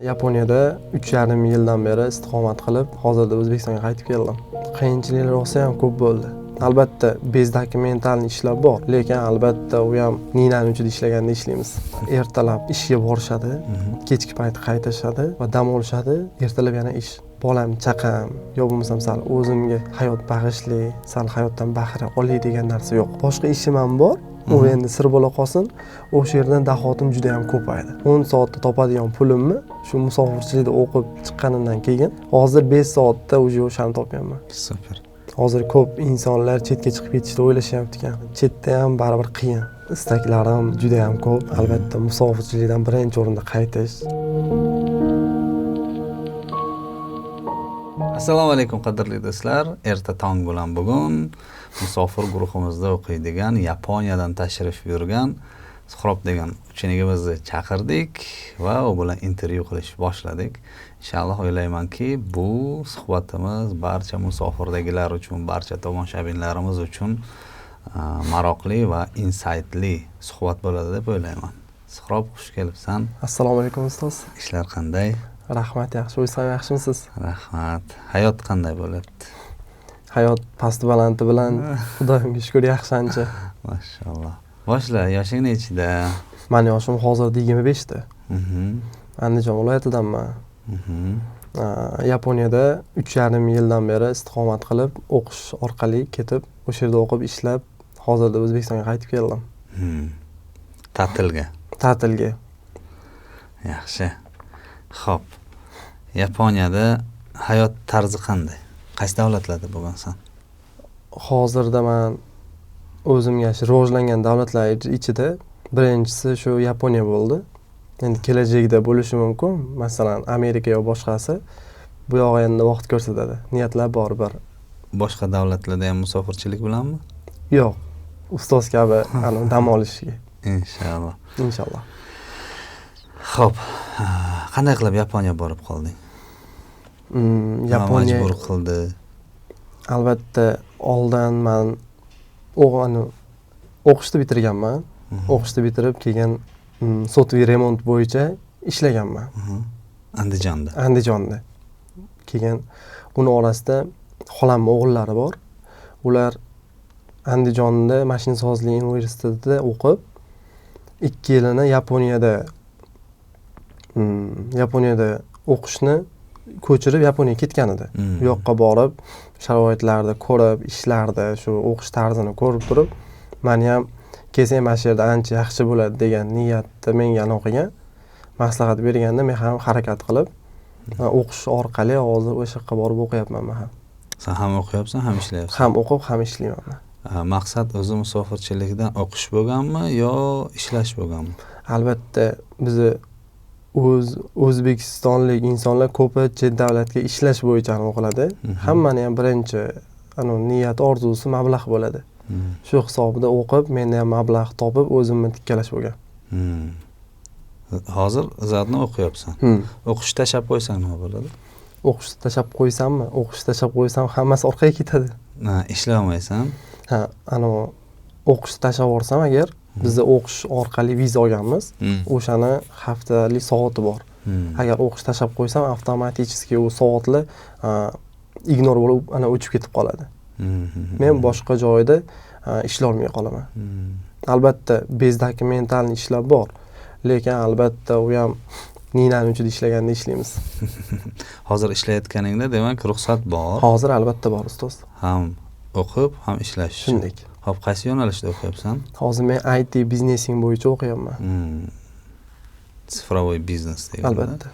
Yaponiyada 3,5 yildan beri istiqomat qilib, hozirda O'zbekistonga qaytib keldim. Qiyinchiliklar rosa ham ko'p bo'ldi. Albatta, бездокументальный ishlar bor, lekin albatta u ham ninani uchida ishlaganda ishlaymiz. Ertalab ishga borishadi, kechki payt qaytishadi va dam olishadi, ertalab yana ish. Bolam chaqam, yo bo'lmasam sal o'zimga hayot bag'ishlay, sal hayotdan bahra olay degan narsa yo'q. Boshqa ishim ham bor. U endi sir bo'la qolsin, o'sha yerdan dahotim juda ham ko'paydi. 10 soatda topadigan pulimni shu musofirchilikda o'qib chiqqanimdan keyin hozir 5 soatda уже o'shani topyapman. Super. Hozir ko'p insonlar chetga chiqib ketishni o'ylashyapti ekan. Chetda ham baribir qiyin. Istaklarim juda ham ko'p. Albatta, musofirchilikdan birinchi o'rinda qaytish. Assalomu alaykum qadrli do'stlar. Erta tong bilan bugun musofir guruhimizda o'qiydigan Yaponiyadan tashrif buyurgan Suhrob degan uchinigimizni chaqirdik va u bilan intervyu qilish boshladik. Inshaalloh o'ylaymanki, bu suhbatimiz barcha musofirdagilar uchun, barcha tomoshabinlarimiz uchun maroqli va insaytli suhbat bo'ladi deb o'ylayman. Suhrob, xush kelibsan. Assalomu alaykum ustoz. Ishlar qanday? Rahmat, yaxshi. O'zingiz ham yaxshimisiz? Rahmat. Hayot qanday bo'lyapti? Hayot pasti balanti bilan Xudoyimga shukur yaxshi ancha. Mashalloh. Boshla, yoshing nechida? Mani yoshim hozirda 25 da. Andijon viloyatidanman. Yaponiyada 3,5 yildan beri istiqomat qilib, o'qish orqali ketib, o'sha yerda o'qib, ishlab, hozirda O'zbekistonga qaytib keldim. Ta'tilga. Ta'tilga. Yaxshi. Xo'p. Yaponiyada hayot tarzi qanday? Qaysi davlatlarda bo'lgansan? Hozirda men o'zimga shu rivojlangan davlatlar ichida birinchisi shu Yaponiya bo'ldi. Endi kelajakda bo'lishi mumkin, masalan, Amerika yo boshqasi. Bu yog'i endi vaqt ko'rsatadi. Niyatlar bor bir. Boshqa davlatlarda ham musofirchilik bilanmi? Yo'q. Ustoz kabi dam olishga. Inshaalloh. Inshaalloh. Xo'p, qanday qilib Yaponiya borib qolding? Yaponiya majbur qildi. Albatta, oldin men o'qishni bitirganman. O'qishni bitirib, keyin sotviy remont bo'yicha ishlaganman. Andijonda. Andijonda. Keyin uni orasida xolamning o'g'illari bor. Ular Andijonda mashinasozlik universitetida o'qib, 2 yilini Yaponiyada o'qishni ko'chirib Yaponiyaga ketgan edi. U yoqqa borib, sharoitlarni ko'rib, ishlarni, shu o'qish tarzini ko'rib turib, meni ham kelsang mana shu yerda ancha yaxshi bo'ladi degan niyatda menga o'qigan, maslahat berganda men ham harakat qilib, o'qish orqali hozir o'sha yoqqa borib o'qiyapman men ham. Sen ham o'qiyapsan, ham ishlayapsan. Ham o'qib, ham ishlayman. Maqsad o'zi musofirchilikdan o'qish bo'lganmi yo ishlash bo'lganmi? Albatta, bizni O'zbekistonlik insonlar ko'pi chet davlatga ishlash bo'yicha o'qiladi. Hammani ham birinchi niyati, orzusi mablag' bo'ladi. Shu hisobida o'qib, menda ham mablag' topib, o'zimni tikkalash bo'lgan. Hozir zadni o'qiyapsan. O'qishni tashlab qo'ysang nima bo'ladi? O'qishni tashlab qo'ysammi? O'qishni tashlab qo'ysam hammasi orqaga ketadi. Ha, ishlamaysan. Ha, o'qishni tashlab yuborsam agar, bizda o'qish orqali viza olganmiz. O'shani haftalik soati bor. Agar o'qish tashlab qo'ysam, avtomatik u soatlar ignor bo'lib, o'chib ketib qoladi. Men boshqa joyda ishlolmay qolaman. Albatta, бездокументальный ishlar bor, lekin albatta u ham ninani uchida ishlaganda ishlaymiz. Hozir ishlayotganingda demak ruxsat bor. Hozir albatta bor, ustoz. Ham o'qib, ham ishlash. Shunday. Hop, qaysi yo'nalishda o'qiyapsan? Hozir men IT biznesing bo'yicha o'qiyapman. Цифровой biznes degan. Albatta.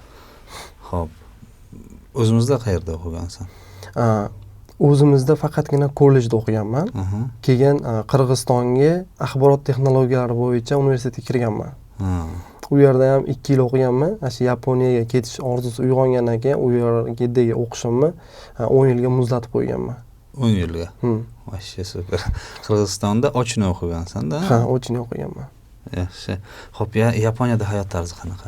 Hop. O'zimizda qayerda o'qigansan? O'zimizda faqatgina kollejda o'qiganman. Keyin Qirg'izistonga axborot texnologiyalari bo'yicha universitetga kirganman. U yerda ham 2 yil o'qiganman. Ana shu Yaponiyaga ketish orzusi uyg'ongandan keyin u yerdagi o'qishimni 10 yilga muzlatib qo'yganman. 10 yilga? Вообще super. Qirg'izistonda ochni o'qigansan-da? Ha, ochni o'qiganman. Yaxshi. Xo'p, Yaponiyada hayot tarzi qanaqa?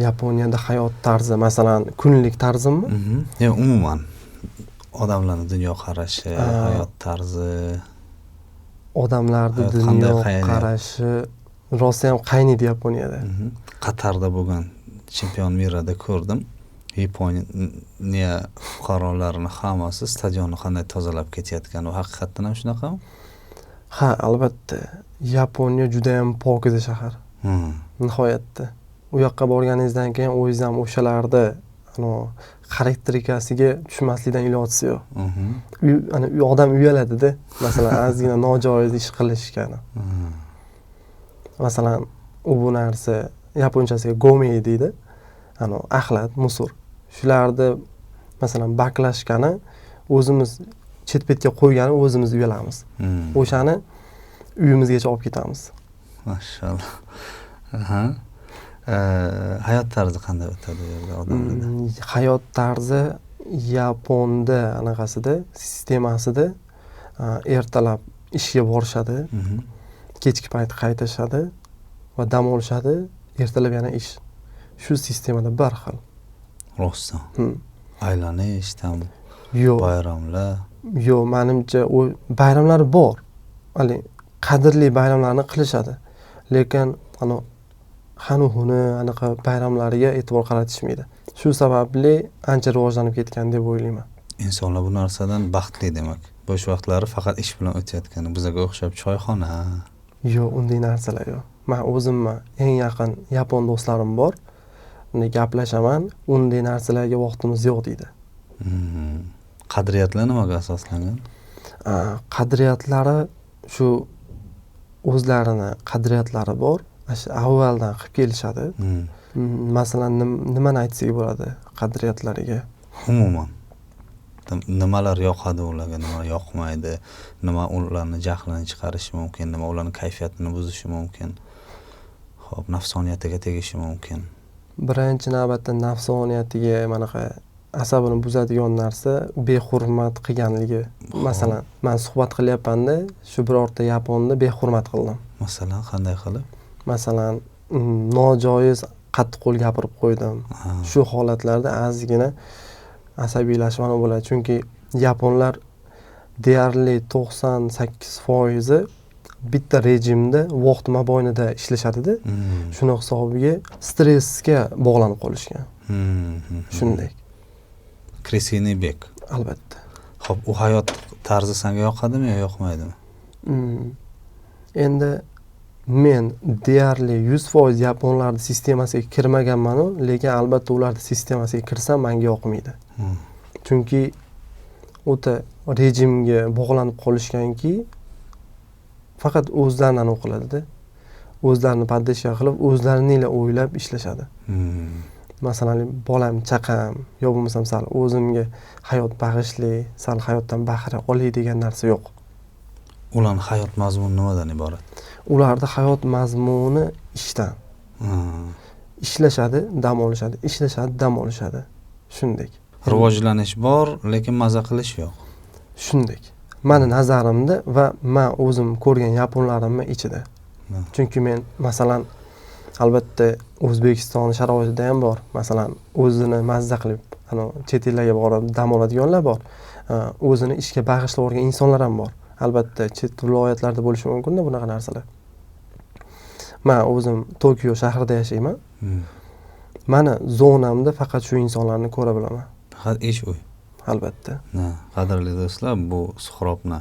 Yaponiyada hayot tarzi, masalan, kunlik tarzimi? Yo'q, umuman odamlarning dunyo qarashi, hayot tarzi. Odamlarning dunyo qarashi rosa ham qaynaydi Yaponiyada. Qatarda bo'lgan Чемпион мира da ko'rdim, Yaponiya fuqarolarini hammasi stadionni qanday tozalab ketayotgani. U haqiqatdan ham shunaqami? Ha, albatta, Yaponiya judayam pokiza shahar. Nihoyatda. U yoqqa borganingizdan keyin o'zingiz ham o'shalarni anavi xarakterikasiga tushmaslikdan ilojisi yo'q. Ana odam uyaladida, masalan, ozgina nojoiz ish qilishgani. Masalan, u bu narsa yaponchasiga gomi deydi, anavi axlat, мусор, shularni masalan baklashgani, o'zimiz chet betga qo'ygani o'zimiz uyalamiz. O'shani uyimizgacha olib ketamiz. Mashalloh. Aha. Hayot tarzi qanday o'tadi u yerda odamlarda? Hayot tarzi Yaponda anaqasida, sistemasida ertalab ishga borishadi, kechki payt qaytishadi va dam olishadi, ertalab yana ish. Shu sistemada bir xil. Rostdan. Aylanish tam, Yo'q. bayramlar. Yo'q, manimcha u bayramlari bor. Haligi qadrli bayramlarni qilishadi. Lekin ana hanu huni anaqa bayramlariga e'tibor qaratishmaydi. Shu sababli ancha rivojlanib ketgan deb o'ylayman. Insonlar bu narsadan baxtli demak. Bo'sh vaqtlari faqat ish bilan o'tayotgani. Bizga o'xshab choyxona. Yo'q, unday narsalar yo'q. Man o'zimni eng yaqin yapon do'stlarim bor. Unday gaplashaman, unday narsalarga vaqtimiz yo'q deydi. Qadriyatlar nimaga asoslangan? Qadriyatlari shu o'zlarini qadriyatlari bor. Ana shu avvaldan qilib kelishadi. Masalan, nimani aytsak bo'ladi qadriyatlariga? Umuman nimalar yoqadi ularga, nima yoqmaydi, nima ularni jahlini chiqarishi mumkin, nima ularni kayfiyatini buzishi mumkin, xo'p, nafsoniyatiga tegishi mumkin. Birinchi navbatda nafsoniyatiga manaqa asabini buzadigan narsa behurmat qilganligi. Masalan, man suhbat qilyapmanda, shu birorta yaponni behurmat qildim. Masalan, qanday qilib? Masalan, nojoiz qattiqqo'l gapirib qo'ydim. Shu holatlarda ozgina asabiylashma bo'ladi, chunki yaponlar deyarli 98% bitta rejimda vaqt mobaynida ishlashadida. Shuni hisobiga stressga bog'lanib qolishgan. Shunday. Крысиный бег. Albatta. Xo'p, u hayot tarzi senga yoqadimi yo yoqmaydimi? Endi men deyarli 100% yaponlarni sistemasiga kirmaganman-u, lekin albatta ularni sistemasiga kirsam menga yoqmaydi. Chunki o'ta rejimga bog'lanib qolishganki, faqat o'zlarini anavi qiladida. O'zlarini поддержка qilib, o'zlarini o'ylab ishlashadi. Masalan, bolam, chaqam, yo bo'lmasam sal o'zimga hayot bag'ishlay, sal hayotdan bahra olay degan narsa yo'q. Ularning hayot mazmuni nimadan iborat? Ularda hayot mazmuni ishdan. Ishlashadi, dam olishadi, ishlashadi, dam olishadi. Shunday. Rivojlanish bor, lekin maza qilish yo'q. Shunday. Mani nazarimda va men o'zim ko'rgan yaponlarimni ichida. Chunki men masalan, albatta O'zbekiston sharoitida ham bor. Masalan, o'zini mazza qilib, ana chet ellarga borib dam oladiganlar bor. O'zini ishga bag'ishlab olgan insonlar ham bor. Albatta chet viloyatlarda bo'lishi mumkin-da bunaqa narsalar. Men o'zim Tokio shahrida yashayman. Mani zonamda faqat shu insonlarni ko'ra bilaman. Faqat ish uy. Albatta. Qadrli do'stlar, bu Suhrobni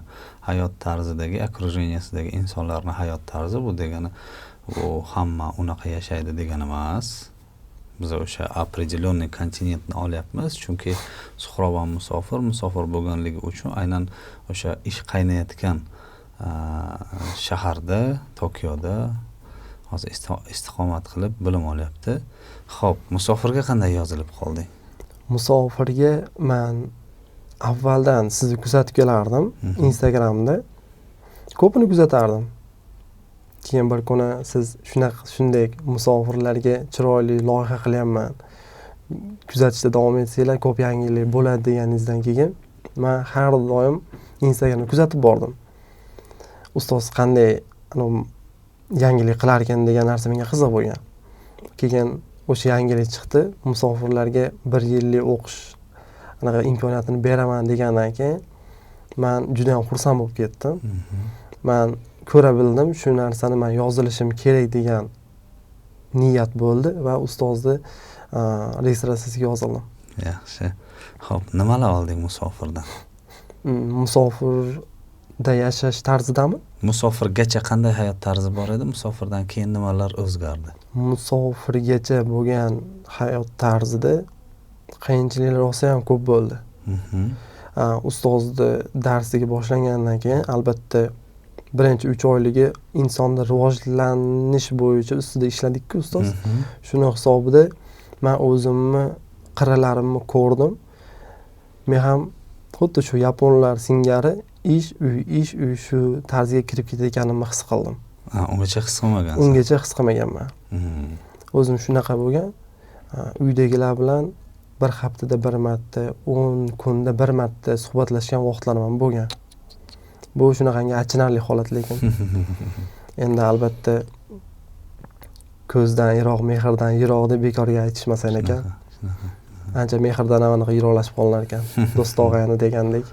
hayot tarzidagi, окружение sidagi insonlarning hayot tarzi bu degani u hamma unaqa yashaydi degani emas. Biz o'sha определенный kontinentni olyapmiz, chunki Suhrob ham musofir, musofir bo'lganligi uchun aynan o'sha ish qaynayotgan shaharda, Tokioda hozir istiqomat qilib bilim olyapti. Xo'p, musofirga qanday yozilib qolding? Musofirga men avvaldan sizni kuzatib kelardim Instagramda. Ko'pini kuzatardim. Keyin bir kuni siz shunday musofirlarga chiroyli loyiha qilyapman, kuzatishda davom etsanglar ko'p yangilik bo'ladi deganingizdan keyin men har doim Instagramni kuzatib bordim. Ustoz qanday yangilik qilar ekan degan narsa menga qiziq bo'lgan. Keyin o'sha yangilik chiqdi, musofirlarga 1 yillik o'qish anaqa imkoniyatini beraman degandan keyin men juda ham xursand bo'lib ketdim. Men ko'ra bildim, shu narsani men yozilishim kerak degan niyat bo'ldi va ustozni Registratsiyasiga yozildim. Yaxshi. Xo'p, nimalar olding musofirdan? Musofirda yashash tarzidami? Musofirgacha qanday hayot tarzi bor edi? Musofirdan keyin nimalar o'zgardi? Musofirgacha bo'lgan hayot tarzida qiyinchiliklar rosa ham ko'p bo'ldi. Ustozni darsligi boshlangandan keyin albatta birinchi 3 oyligi insonda rivojlanish bo'yicha ustida ishladik-ku ustoz. Shuni hisobida man o'zimni qirralarimni ko'rdim. Men ham xuddi shu yaponlar singari ish, uy, ish, uy shu tarzga kirib ketayotganimni his qildim. Ungacha his qilmagansan? Ungacha his qilmaganman. O'zim shunaqa bo'lgan. Uydagilar bilan bir haftada bir marta, 10 kunda bir marta suhbatlashgan vaqtlarim ham bo'lgan. Bu shunaqangi achinarli holat lekin. Endi albatta ko'zdan yiroq, mehrdan yiroq deb bekorga aytishmasan ekan. Ancha mehrdan ham anaqa yiroqlashib qolinar ekan. Do'st og'ayni degandek.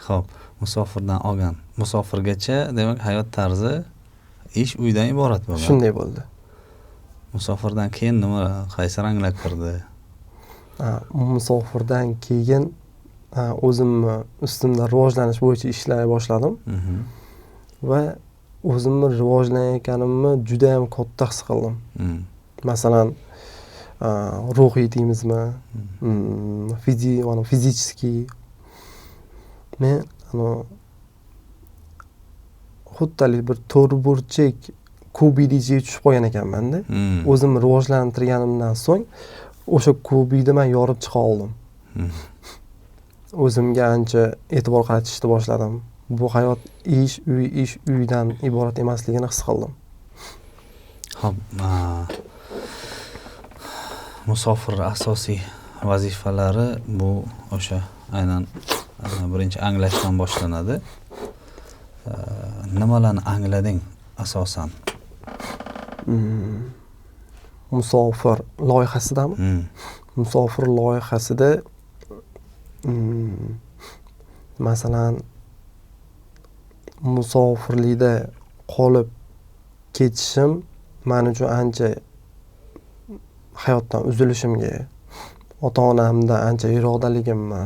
Xo'p, musofirdan olgan. Musofirgacha demak hayot tarzi ish uydan iborat bo'lgan. Shunday bo'ldi. Musofirdan keyin nima, qaysi ranglar kirdi? Musofirdan keyin o'zimni ustimda rivojlanish bo'yicha ishlay boshladim. Va o'zimni rivojlanayotganimni juda ham katta his qildim. Masalan, ruhiy deymizmi, fizический. Men xuddi haligi bir to'rtburchak kubikni ichiga tushib qolgan ekanman-da. O'zimni rivojlantirganimdan so'ng o'sha kubikni men yorib chiqa oldim. O'zimga ancha e'tibor qaratishni boshladim. Bu hayot ish, uy, ish, uydan iborat emasligini his qildim. Xo'p, musofir asosiy vazifalari bu o'sha aynan birinchi anglashdan boshlanadi. Nimalarni anglading asosan? Musofir loyihasidami? Musofir loyihasida masalan musofirlikda qolib ketishim men uchun ancha hayotdan uzilishimga, ota-onamdan ancha yiroqdaligimni,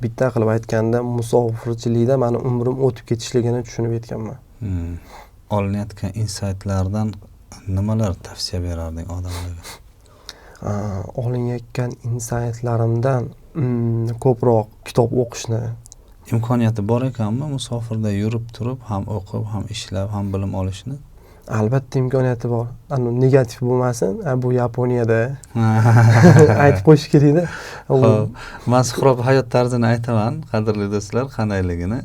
bitta qilib aytganda musofirchilikda meni umrim o'tib ketishligini tushunib yetganman. Olinayotgan insaytlardan nimalar tavsiya berarding odamlarga? Olinayotgan insaytlarimdan ko'proq kitob o'qishni. Imkoniyati bor ekanmi musofirda yurib turib ham o'qib, ham ishlab, ham bilim olishni? Albatta imkoniyati bor. Anu negativ bo'lmasin, bu Yaponiyada aytib qo'yish kerakda. Xo'p, men Suhrob hayot tarzini aytaman, qadrli do'stlar, qandayligini.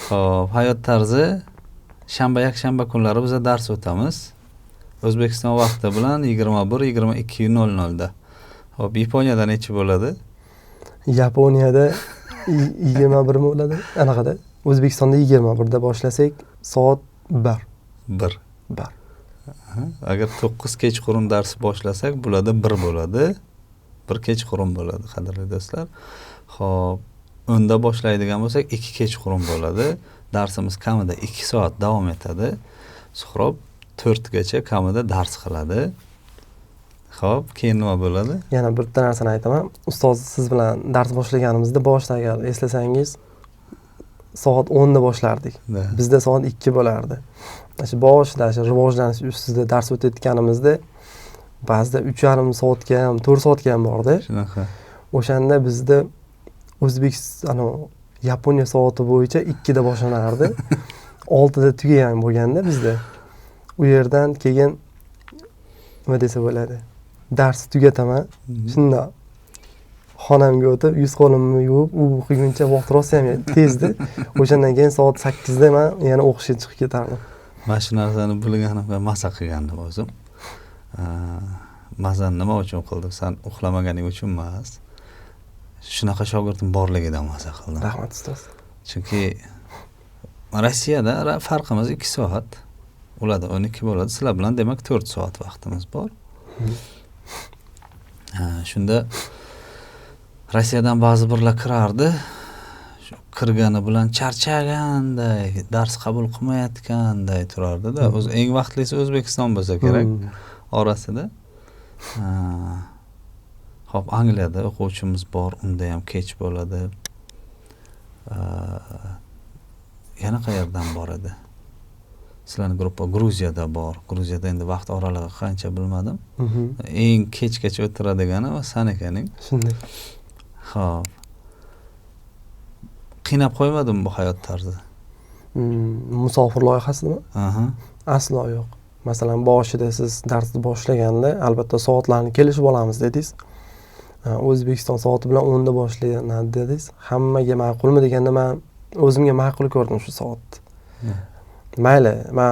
Xo'p, hayot tarzi shanba, yakshanba kunlari biz dars o'tamiz. O'zbekiston vaqti bilan 21:22:00 da. Xo'p, Yaponiyada necha bo'ladi? Yaponiyada 21 bo'ladi. Anaqada O'zbekistonda 21 da boshlasak, soat 1. 1. 1. Agar 9 kechqurun dars boshlasak, bularda 1 bo'ladi. 1 kechqurun bo'ladi, qadrli do'stlar. Xo'p, 10 da boshlaydigan bo'lsak, 2 kechqurun bo'ladi. Darsimiz kamida 2 soat davom etadi. Suhrob 4 gacha kamida dars qiladi. Xo'p, keyin nima bo'ladi? Yana bitta narsani aytaman. Ustoz siz bilan dars boshlaganimizda boshida agar eslasangiz, soat 10 da boshlardik. Bizda soat 2 bo'lardi. Shu boshida shu rivojlanish ustida dars o'tayotganimizda ba'zida 3,5 soatga ham, 4 soatga ham bordi. Shunaqa. O'shanda bizda O'zbekiston, Yaponiya soati bo'yicha 2 da boshlanardi. 6 da tugagan bo'lganda bizda. U yerdan keyin nima desa bo'ladi? Dars tugataman. Shunda xonamga o'tib, yuz qo'limni yuvib, u qilguncha vaqt rosa ham tezdi. O'shandan keyin soat 8 da men yana o'qishga chiqib ketardim. Mana shu narsani bilganimda maza qilgandim o'zim. Mazani nima uchun qildim? Sen uxlamaganing uchun emas. Shunaqa shogirdim borligidan maza qildim. Rahmat ustoz. Chunki Rossiyada farqimiz 2 soat. Ularda 12 bo'ladi. Sizlar bilan demak 4 soat vaqtimiz bor. Shunda Rossiyadan ba'zi birlar kirardi. Shu Kirgani bilan charchaganday, dars qabul qilmayotganday turardi-da. O'zi eng vaqtlisi O'zbekiston bo'lsa kerak orasida. Xo'p, Angliyada o'quvchimiz bor, unda ham kech bo'ladi. Yana qayerdan bor edi? Sizlarni gruppa Gruziyada bor. Gruziyada endi vaqt oralig'i qancha bilmadim. Eng kechgacha o'tiradigani san ekaning. Shunday. Xo'p. Qiynab qo'ymadimi bu hayot tarzi? Musofir loyihasidami? Aslo yo'q. Masalan, boshida siz darsni boshlaganda albatta soatlarni kelishib olamiz dedingiz. O'zbekiston soati bilan 10 da boshlanadi dedingiz. Hammaga ma'qulmi deganda men o'zimga ma'qul ko'rdim shu soatni. Mayli, men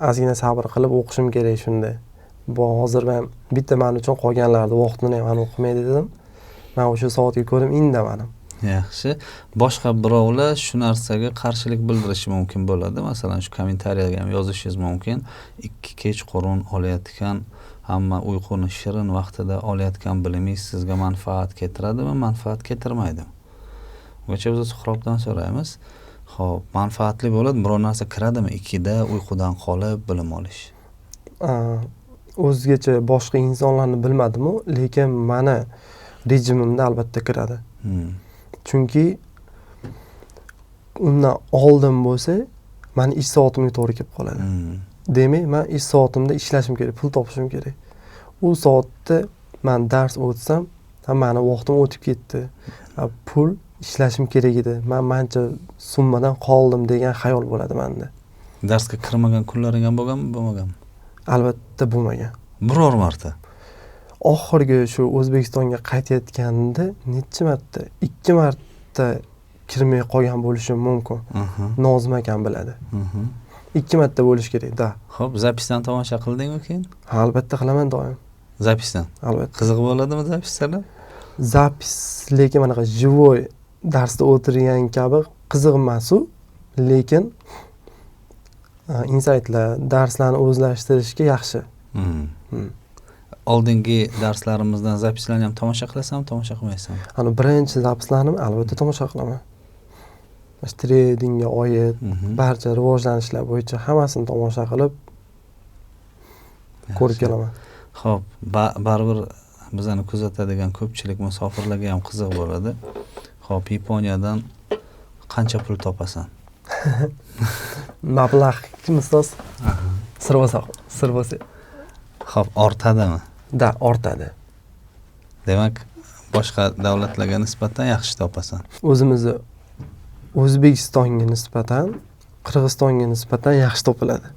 ozgina sabr qilib o'qishim kerak shunda. Bu hozir men bitta men uchun qolganlarni vaqtini ham aniq qilmaydi dedim. Men o'sha soatga ko'rib indamadim. Yaxshi. Boshqa birovlar shu narsaga qarshilik bildirishi mumkin bo'ladi. Masalan, shu kommentariyaga ham yozishingiz mumkin. 2 kechqurun olayotgan, hamma uyquni shirin vaqtida olayotgan bilimingiz sizga manfaat keltiradimi, manfaat keltirmaydimi? Bungacha biz Suhrobdan so'raymiz. Xo'p, manfaatli bo'ladi, biror narsa kiradimi 2da uyqudan qolib bilim olish? O'zgacha boshqa insonlarni bilmadim-u, lekin meni rejimimda albatta kiradi. Chunki undan oldin bo'lsa, meni ish soatimga to'g'ri kelib qoladi. Demak, men ish soatimda ishlashim kerak, pul topishim kerak. U soatda men dars o'tsam, meni vaqtim o'tib ketdi. Pul ishlashim kerak edi. Men mancha summadan qoldim degan xayol bo'ladi menda. Darsga kirmagan kunlaring ham bo'lganmi, bo'lmaganmi? Albatta bo'lmagan. Biror marta. Oxirgi shu O'zbekistonga qaytayotganda necha marta, 2 marta kirmay qolgan bo'lishim mumkin. Nozim akam biladi. 2 marta bo'lishi kerak, da. Xo'p, zapisdan tomosha qildingmi keyin? Ha, albatta qilaman doim. Zapisdan? Albatta. Qiziq bo'ladimi zapislar? Zapis lekin manaqa живой darsda o'tirgan kabi qiziq emas-u, lekin insaytlar, darslarni o'zlashtirishga yaxshi. Oldingi darslarimizdan zapislarni ham tomosha qilasanmi, tomosha qilmaysanmi? Ana birinchi zapislarni albatta tomosha qilaman. Mana tradingga oid barcha rivojlanishlar bo'yicha hammasini tomosha qilib ko'rib kelaman. Xo'p, baribir bizani kuzatadigan ko'pchilik musofirlarga ham qiziq bo'ladi. Xo'p, Yaponiyadan qancha pul topasan? Mablag' kim ustoz? Sir bo'lsa, sir bo'lsa. Xo'p, ortadimi? Da, ortadi. Demak, boshqa davlatlarga nisbatan yaxshi topasan. O'zimizni O'zbekistonga nisbatan, Qirg'izistonga nisbatan yaxshi topiladi.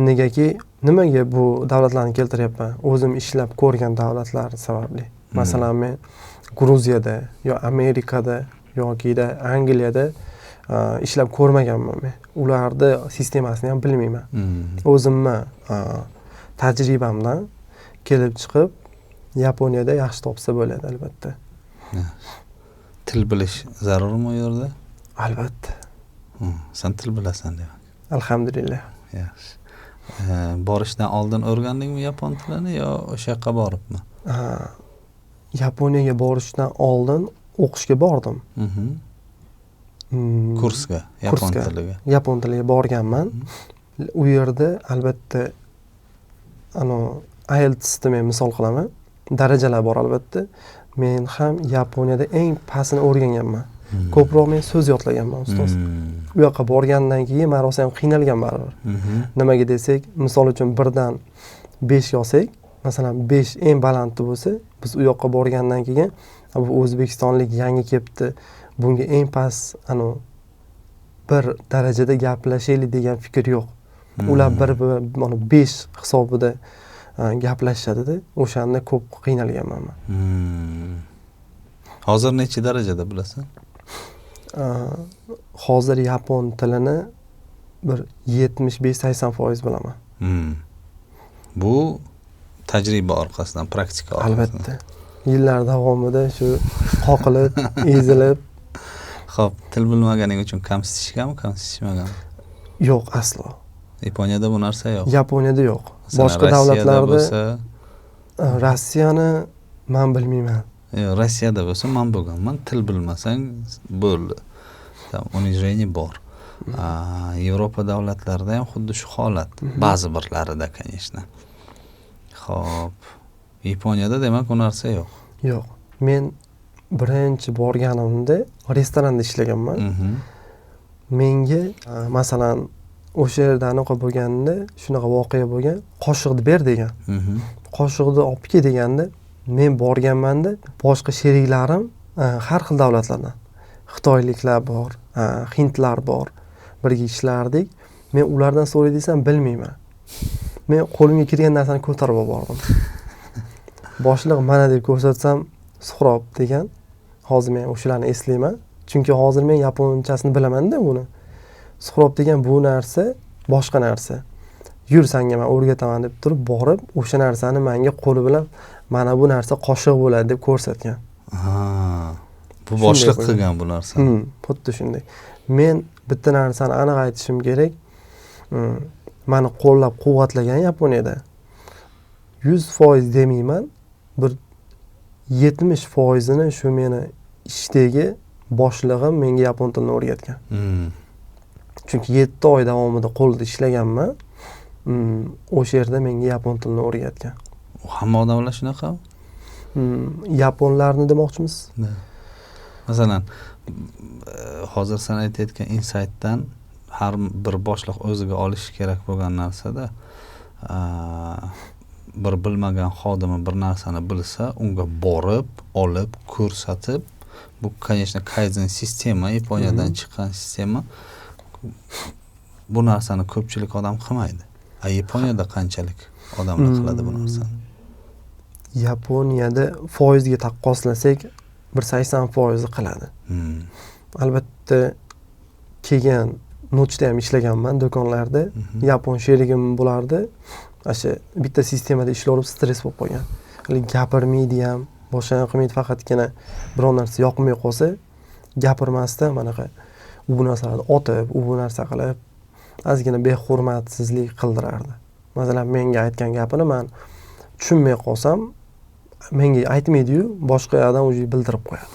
Negaki, nimaga bu davlatlarni keltiryapman? O'zim ishlab ko'rgan davlatlar sababli. Masalan, men Gruziyada yo Amerikada yoki da Angliyada ishlab ko'rmaganman men. Ularni sistemasini ham bilmayman. O'zimni tajribamdan kelib chiqib Yaponiyada yaxshi topsa bo'ladi albatta. Til bilish zarurmi u yerda? Albatta. Sen til bilasan demak. Alhamdulillah. Yaxshi. Borishdan oldin o'rgandingmi yapon tilini yo o'sha yoqqa boribmi? Yaponiyaga borishdan oldin o'qishga bordim. Kursga, yapon tiliga. Yapon tiliga borganman. U yerda albatta IELTSni men misol qilaman. Darajalar bor albatta. Men ham Yaponiyada eng pastini o'rganganman. Ko'proq men so'z yodlaganman ustoz. U yoqqa borgandan keyin men rosa ham qiynalgan baribir. Nimaga desak, misol uchun 1dan 5 olsak, masalan 5 eng balandti bo'lsa, biz u yoqqa borgandan keyin bu o'zbekistonlik yangi kelibdi, bunga eng past 1 darajada gaplashaylik degan fikr yo'q. Ular bir 5 hisobida gaplashishadi-da, o'shanda ko'p qiynalganman men. Hozir necha darajada bilasan? Hozir yapon tilini bir 75-80% bilaman. Bu tajriba orqasidan, praktika orqasidan. Albatta. Yillar davomida shu qoqilib, ezilib. Xo'p, til bilmaganing uchun kamsitishganmi, kamsitishmaganmi? Yo'q, aslo. Yaponiyada bu narsa yo'q. Yaponiyada yo'q. Boshqa davlatlarda Rossiyani men bilmayman. Yo'q, Rossiyada bo'lsa men bo'lganman, til bilmasang bo'ldi. Там унижение bor. Yevropa davlatlarida ham xuddi shu holat. Ba'zi birlarida, конечно. Xo'p. Yaponiyada demak u narsa yo'q. Yo'q. Men birinchi borganimda restoranda ishlaganman. Menga, masalan, o'sha yerda anaqa bo'lganda, shunaqa voqea bo'lgan, qoshiqni ber degan. Qoshiqni olib kel deganda, men borganmanda, boshqa sheriklarim har xil davlatlardan. Xitoyliklar bor, hindlar bor. Birga ishlardik. Men ulardan so'ray desam bilmayman. Men qo'limga kirgan narsani ko'tarib olib bordim. Boshliq mana deb ko'rsatsam, Suhrob degan. Hozir men o'shalarni eslayman. Chunki hozir men yaponchasini bilaman-da buni. Suhrob degan bu narsa boshqa narsa. Yur, senga men o'rgataman deb turib borib, o'sha narsani menga qo'li bilan mana bu narsa qoshiq bo'ladi deb ko'rsatgan. Ha. Bu Shunday boshliq bo'lgan. qilgan bu narsani. Xuddi shunday. Men bitta narsani aniq aytishim kerak. Mani qo'llab-quvvatlagan Yaponiyada 100% demayman, bir 70%ini shu meni ishdagi boshlig'im menga yapon tilini o'rgatgan. Chunki 7 oy davomida qo'lda ishlaganman. O'sha yerda menga yapon tilini o'rgatgan. Hamma odamlar shunaqami? Yaponlarni demoqchimiz? Да. Masalan, hozir sen aytayotgan insaytdan har bir boshliq o'ziga olishi kerak bo'lgan narsada, bir bilmagan xodimi bir narsani bilsa, unga borib, olib, ko'rsatib, bu, конечно, kaizen sistema, Yaponiyadan chiqqan sistema. Bu narsani ko'pchilik odam qilmaydi. A Yaponiyada qanchalik odamlar qiladi bu narsani? Yaponiyada foizga taqqoslasak, bir 80% qiladi. Albatta, keyin nochda ham ishlaganman do'konlarda. Yapon sherigim bo'lardi. O'sha bitta sistemada ishlayverib stress bo'lib qolgan. Hali gapirmaydi ham, boshqa ham qilmaydi, faqatgina biror narsa yoqmay qolsa, gapirmasdan manaqa u bu narsalarni otib, u bu narsa qilib, ozgina behurmatsizlik qildirardi. Masalan, menga aytgan gapini man tushunmay qolsam, menga aytmaydi-yu, boshqa yoqdan уже bildirib qo'yadi.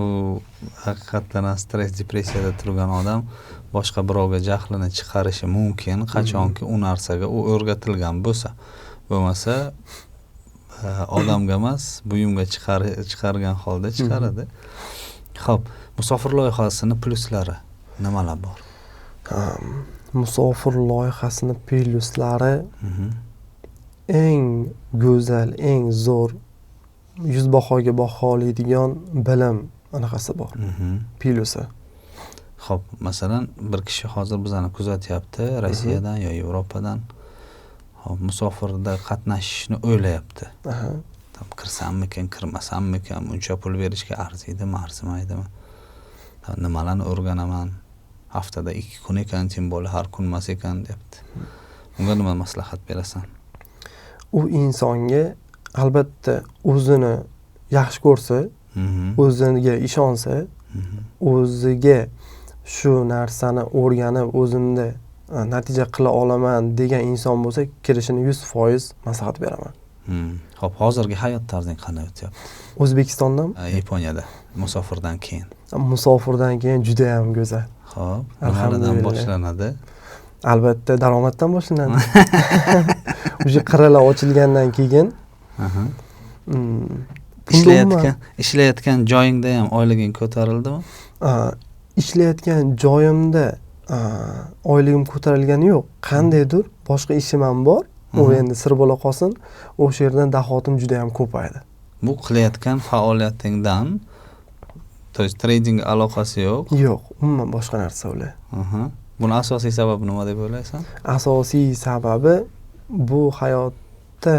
U haqiqatdan ham stress, depressiyada turgan odam boshqa birovga jahlini chiqarishi mumkin, qachonki u narsaga u o'rgatilgan bo'lsa. Bo'lmasa, odamga emas, buyumga chiqargan holda chiqaradi. Xo'p, musofir loyihasini plyuslari nimalar bor? Musofir loyihasini plyuslari eng go'zal, eng zo'r 100 bahoga baholaydigan bilim anaqasi bor. Plyusi. Xo'p, masalan, bir kishi hozir bizani kuzatyapti Rossiyadan yo Yevropadan. Xo'p, musofirda qatnashishni o'ylayapti. Tam kirsammikan, kirmasammikan, buncha pul berishga arziydimi, arzimaydimi? Tam nimalarni o'rganaman? Haftada 2 kun ekan, тем более har kun emas ekan deyapti. Unga nima maslahat berasan? U insonga albatta o'zini yaxshi ko'rsa, o'ziga ishonsa, o'ziga shu narsani o'rganib, o'zimda natija qila olaman degan inson bo'lsa, kirishini 100% maslahat beraman. Xo'p, hozirgi hayot tarzing qanday o'tyapti? O'zbekistondan? Yaponiyada musofirdan keyin. Musofirdan keyin juda ham go'zal. Xo'p, nimalardan Alhamdulillah. boshlanadi? Albatta daromaddan boshlanadi. O'sha qirralar ochilgandan keyin, Ishlayotgan joyingda ham oyliging ko'tarildimi? Ishlayotgan joyimda oyligim ko'tarilgani yo'q. Qandaydir boshqa ishim ham bor. U endi sir bo'la qolsin. O'sha yerdan dahotim juda ham ko'paydi. Bu qilayotgan faoliyatingdan, то есть trading aloqasi yo'q? Yo'q, umuman boshqa narsa ular. Buni asosiy sababi nima deb o'ylaysan? Asosiy sababi bu hayotda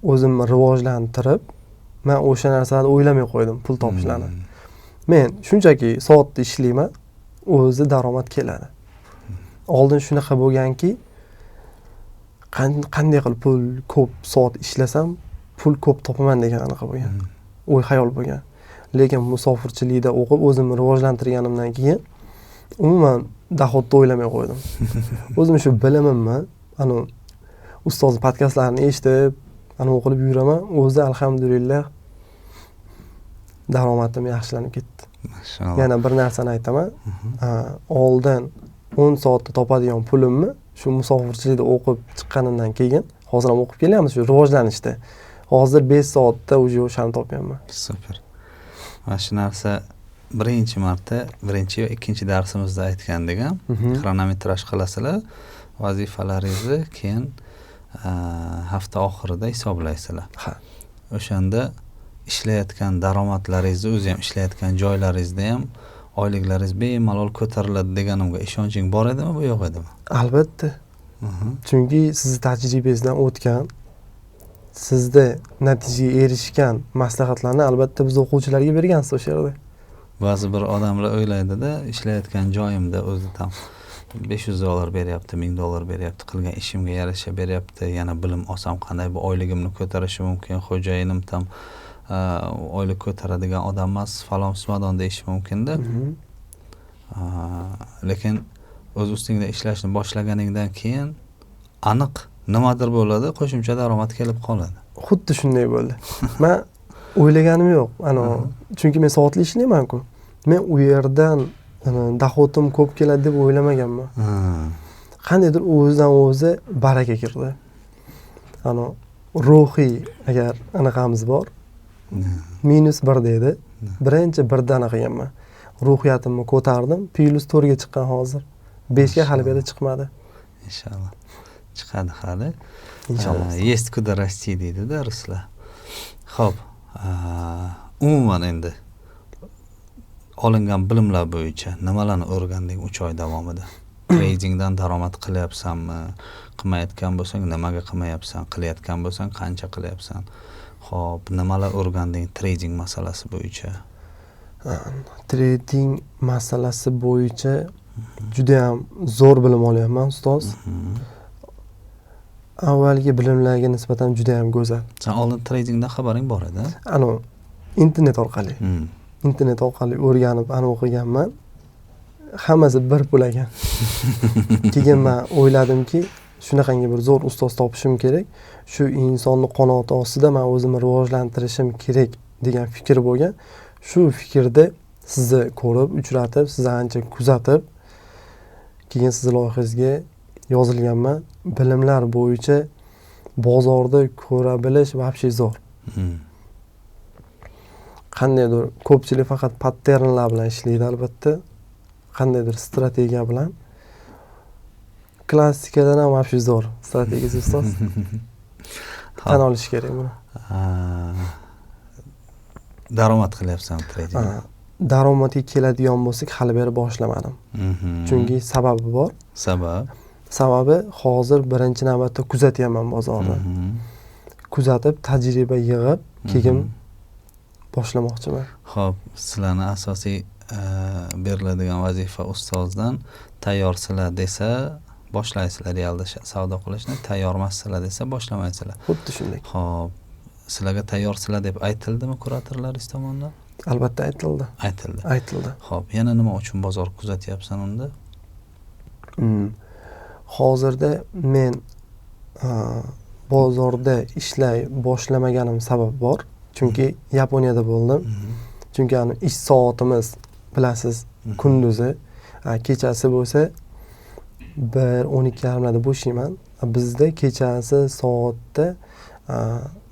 o'zimni rivojlantirib, men o'sha narsalarni o'ylamay qo'ydim, pul topishlarni. Men shunchaki soatda ishlayman, o'zi daromad keladi. Oldin shunaqa bo'lganki, qanday qilib pul ko'p soat ishlasam, pul ko'p topaman degan anaqa bo'lgan. O'y xayol bo'lgan. Lekin musofirchilikda o'qib o'zimni rivojlantirganimdan keyin umuman dohodni o'ylamay qo'ydim. O'zim shu bilimimni, anu ustoz podkastlarini eshitib, anu qilib yuraman. O'zi alhamdulillah Daromadim yaxshilanib ketdi. Yana bir narsani aytaman. Oldin 10 soatda topadigan pulimni shu musofirchilikda o'qib chiqqanimdan keyin, hozir ham o'qib kelyapmiz shu rivojlanishda. Hozir 5 soatda уже o'shani topyapman. Super. Mana shu narsa birinchi marta, birinchi va ikkinchi darsimizda aytgandik ham, xronometraj qilasizlar, vazifalaringizni keyin hafta oxirida hisoblaysizlar. O'shanda ishlayotgan daromadlaringizni o'zi ham, ishlayotgan joylaringizda ham oyliklaringiz bemalol ko'tariladi deganimga ishonching bor edimi, bu yo'q edimi? Albatta. Chunki sizni tajribangizdan o'tgan, sizda natijaga erishgan maslahatlarni albatta biz o'quvchilarga bergansiz o'sha yerda. Ba'zi bir odamlar o'ylaydida, ishlayotgan joyimda o'zi tam $500 beryapti, $1000 beryapti, qilgan ishimga yarasha beryapti, yana bilim olsam qanday bu oyligimni ko'tarishi mumkin, xo'jayinim tam oylik ko'taradigan odam emas, falon pismadon deyishi mumkinda. Lekin o'z ustingda ishlashni boshlaganingdan keyin aniq nimadir bo'ladi, qo'shimcha daromad kelib qoladi. Xuddi shunday bo'ldi. Men o'ylaganim yo'q. Chunki men soatli ishlayman-ku. Men u yerdan dahotim ko'p keladi deb o'ylamaganman. Qandaydir o'zidan o'zi baraka kirdi. Ruhiy agar anaqamiz bor. -1 deydi. Birinchi 1dan qilganman. Ruhiyatimni ko'tardim, +4 ga chiqqan hozir. 5 ga hali beri chiqmadi. Inshaalloh. Chiqadi hali. Inshaalloh. Есть куда расти deydi-da ruslar. Xo'p, umuman endi olingan bilimlar bo'yicha nimalarni o'rganding 3 oy davomida? Tradingdan daromad qilyapsanmi? Qilmayotgan bo'lsang, nimaga qilmayapsan? Qilayotgan bo'lsang, qancha qilyapsan? Xo'p, nimalar o'rganding trading masalasi bo'yicha? Trading masalasi bo'yicha juda ham zo'r bilim olyapman, ustoz. Avvalgi bilimlarga nisbatan juda ham go'zal. Sen oldin tradingdan xabaring bor edi? Internet orqali. Internet orqali o'rganib, o'qiganman. Hammasi bir pul ekan. Keyin men o'yladimki, shunaqangi bir zo'r ustoz topishim kerak. Shu insonni qanoti ostida men o'zimni rivojlantirishim kerak degan fikr bo'lgan. Shu fikrda sizni ko'rib, uchratib, sizni ancha kuzatib, keyin sizni loyihangizga yozilganman. Bilimlar bo'yicha bozorda ko'ra bilish вообще zo'r. Qandaydir ko'pchilik faqat patternlar bilan ishlaydi albatta. Qandaydir strategiya bilan. Klassikadan ham вообще zo'r strategiyasi ustoz. Tan olish kerak buni. Daromad qilyapsan trading. Daromadga keladigan bo'lsak, hali beri boshlamadim. Chunki sababi bor. Sabab? Sababi hozir birinchi navbatda kuzatyapman bozorni. Kuzatib, tajriba yig'ib, keyin boshlamoqchiman. Xo'p, sizlarni asosiy beriladigan vazifa ustozdan tayyorsizlar desa boshlaysizlar realda savdo qilishni, tayyor emassizlar desa boshlamaysizlar. Xuddi shunday. Xo'p, sizlarga tayyorsizlar deb aytildimi kuratorlaringiz tomonidan? Albatta aytildi. Aytildi. Aytildi. Xo'p, yana nima uchun bozor kuzatyapsan unda? Hozirda men bozorda ishlay boshlamaganim sabab bor. Chunki Yaponiyada bo'ldim. Chunki ish soatimiz bilasiz kunduzi, kechasi bo'lsa 1:12:30larda bo'shayman. Bizda kechasi soatda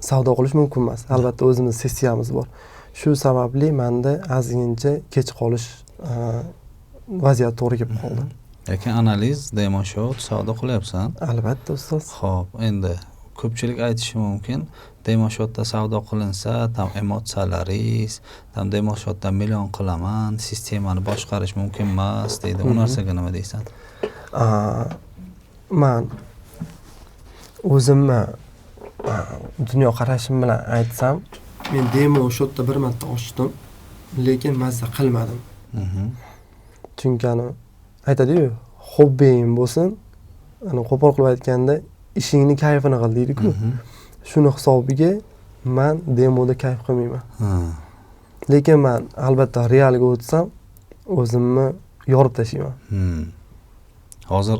savdo qilish mumkin emas. Albatta o'zimiz sessiyamiz bor. Shu sababli menda ozgincha kech qolish vaziyat to'g'ri kelib qoldi. Lekin analiz, demo shot savdo qilyapsan. Albatta ustoz. Xo'p, endi ko'pchilik aytishi mumkin, demo shotda savdo qilinsa, tam emotsiyalaringiz, tam demo shotdan million qilaman, sistemani boshqarish mumkin emas deydi. U narsaga nima deysan? Men o'zimni dunyoqarashim bilan aytsam, men demo shotda bir marta ochdim, lekin mazza qilmadim. Chunki aytadi-yu, hobbing bo'lsin, qo'pol qilib aytganda ishingni kayfini qil deydi-ku. Shuni hisobiga men demoda kayf qilmayman. Lekin men albatta realga o'tsam, o'zimni yorib tashlayman. Hozir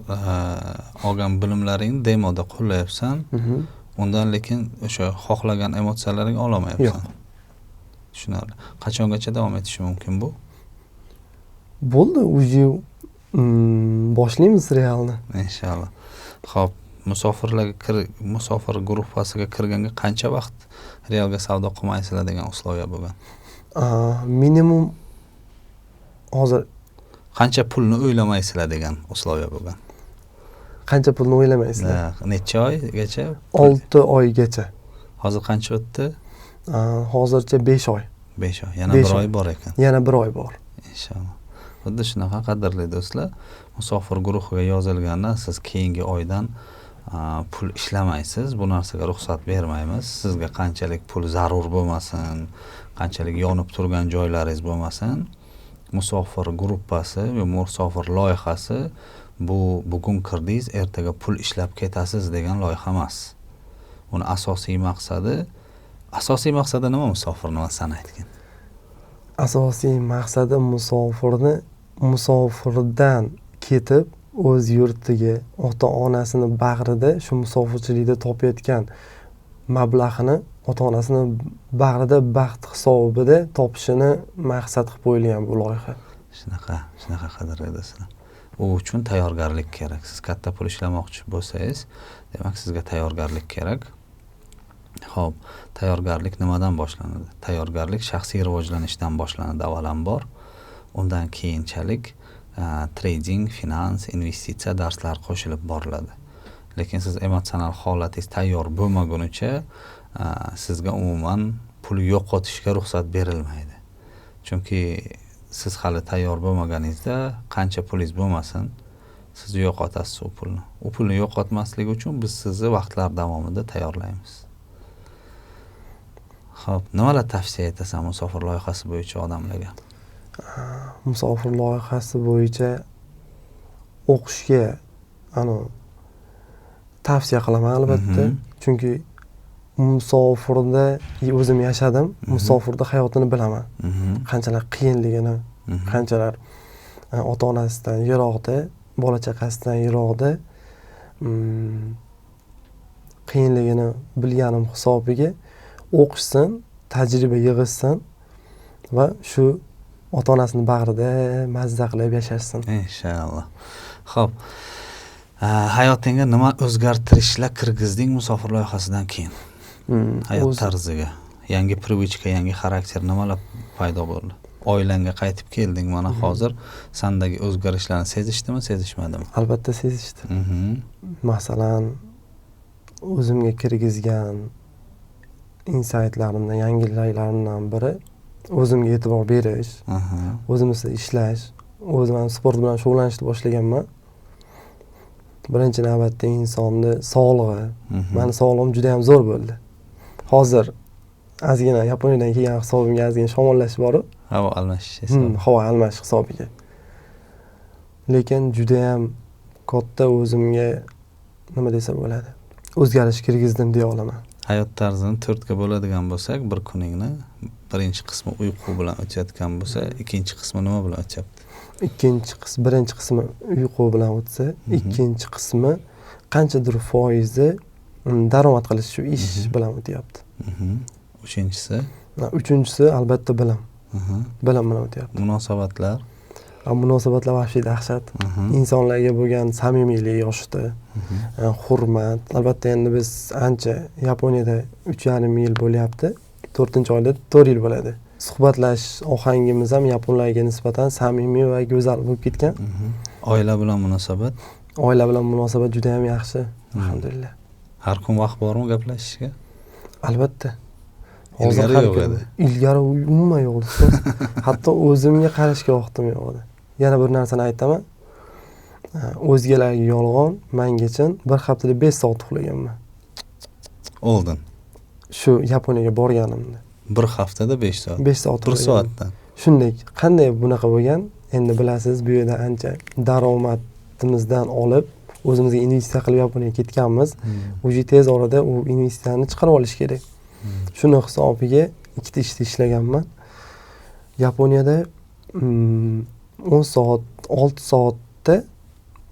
olgan bilimlaringni demoda qo'llayapsan. Undan lekin o'sha xohlagan emotsiyalaringni ololmayapsan. Yo'q. Tushunarli. Qachongacha davom etishi mumkin bu? Bo'ldi, уже boshlaymiz realni. Inshaalloh. Xo'p, musofirlarga musofir gruppasiga kirganga qancha vaqt realga savdo qilmaysizlar degan условия bo'lgan? Minimum hozir qancha pulni o'ylamaysizlar degan условия bo'lgan? Qancha pulni o'ylamaysizlar? Necha oygacha? 6 oygacha. Hozir qancha o'tdi? Hozircha 5 oy. 5 oy. Yana 5 bir oy. oy bor ekan. Yana 1 oy bor. Inshaalloh. Xuddi shunaqa, qadrli do'stlar, musofir guruhiga yozilganda siz keyingi oydan pul ishlamaysiz. Bu narsaga ruxsat bermaymiz. Sizga qanchalik pul zarur bo'lmasin, qanchalik yonib turgan joylaringiz bo'lmasin, musofir gruppasi va musofir loyihasi bu bugun kirdingiz, ertaga pul ishlab ketasiz degan loyiha emas. Uni asosiy maqsadi nima musofirni, san aytgin. Asosiy maqsadi musofirni musofirdan ketib o'z yurtiga, ota onasini bag'rida shu musofirchilikda topayotgan mablag'ini ota onasini bag'rida baxt hisobida topishini maqsad qilib qo'yilgan bu loyiha. Shunaqa, qadrli do'stlar. U uchun tayyorgarlik kerak. Siz katta pul ishlamoqchi bo'lsangiz, demak, sizga tayyorgarlik kerak. Xo'p, tayyorgarlik nimadan boshlanadi? Tayyorgarlik shaxsiy rivojlanishdan boshlanadi avvalambor. Undan keyinchalik trading, finans, investitsiya darslari qo'shilib boriladi. Lekin siz emotsional holatingiz tayyor bo'lmagunicha sizga umuman pul yo'qotishga ruxsat berilmaydi. Chunki siz hali tayyor bo'lmaganingizda qancha pulingiz bo'lmasin, siz yo'qotasiz u pulni. U pulni yo'qotmaslik uchun biz sizni vaqtlar davomida tayyorlaymiz. Xo'p, nimalar tavsiya etasan musofir loyihasi bo'yicha odamlarga? Musofir loyihasi bo'yicha o'qishga anavi tavsiya qilaman albatta. Chunki musofirda o'zim yashadim, musofirda hayotini bilaman. Qanchalar qiyinligini, qanchalar ota onasidan yiroqda, bola chaqasidan yiroqda qiyinligini bilganim hisobiga o'qishsin, tajriba yig'ishsin va shu ota onasini bag'rida mazza qilib yashashsin. Inshaalloh. Xo'p. Hayotingga nima o'zgartirishlar kirgizding musofir loyihasidan keyin? Hayot tarziga. Yangi привычка, yangi xarakter nimalar paydo bo'ldi? Oilangga qaytib kelding mana hozir. Sandagi o'zgarishlarni sezishdimi, sezishmadimi? Albatta sezishdi. Masalan, o'zimga kirgizgan insaytlarimdan, yangiliklarimdan biri o'zimga e'tibor berish, o'zim ustida ishlash, o'zim ham sport bilan shug'ullanishni boshlaganman. Birinchi navbatda insonni sog'lig'i. Mani sog'lig'im juda ham zo'r bo'ldi. Hozir ozgina Yaponiyadan kelgan hisobimga ozgina shamollash bor. Havo almashish hisobi. Havo almashish hisobiga. Lekin juda ham katta o'zimga, nima desa bo'ladi, o'zgarish kirgizdim deya olaman. Hayot tarzini to'rtga bo'ladigan bo'lsak, bir kuningni birinchi qismi uyqu bilan o'tayotgan bo'lsa, ikkinchi qismi nima bilan o'tyapti? Ikkinchi qismi, birinchi qismi uyqu bilan o'tsa, ikkinchi qismi qanchadir foizi daromad qilish, shu ish bilan o'tyapti. Uchinchisi? Uchinchisi albatta bilim. Bilim bilan o'tyapti. Munosabatlar? Munosabatlar вообще dahshat. Insonlarga bo'lgan samimiylik oshdi. Hurmat. Albatta endi biz ancha Yaponiyada 3,5 yil bo'lyapti. 4-oyda 4 yil bo'ladi. Suhbatlash ohangimiz ham yaponlarga nisbatan samimiy va go'zal bo'lib ketgan. Oila bilan munosabat? Oila bilan munosabat juda ham yaxshi. Alhamdulillah. Har kun vaqt bormi gaplashishga? Albatta. Hozir Ilgari har yo'q kuni. edi. Ilgari umuman yo'q edi, ustoz. Hatto o'zimga qarashga vaqtim yo'q edi. Yana bir narsani aytaman. O'zgalarga yolg'on, manga chin, bir haftada 5 soat uxlaganman. Oldin. Shu Yaponiyaga borganimda. Bir haftada 5 soat. 5 soat Bir uxlaganman. soatdan. Shunday, qanday bunaqa bo'lgan? Endi bilasiz, bu yerda ancha daromadimizdan olib, o'zimizga investitsiya qilib Yaponiyaga ketganmiz. Уже tez orada u investitsiyani chiqarib olish kerak. Shuni hisobiga ikkita ishda ishlaganman. Yaponiyada 10 soat, 6 soatda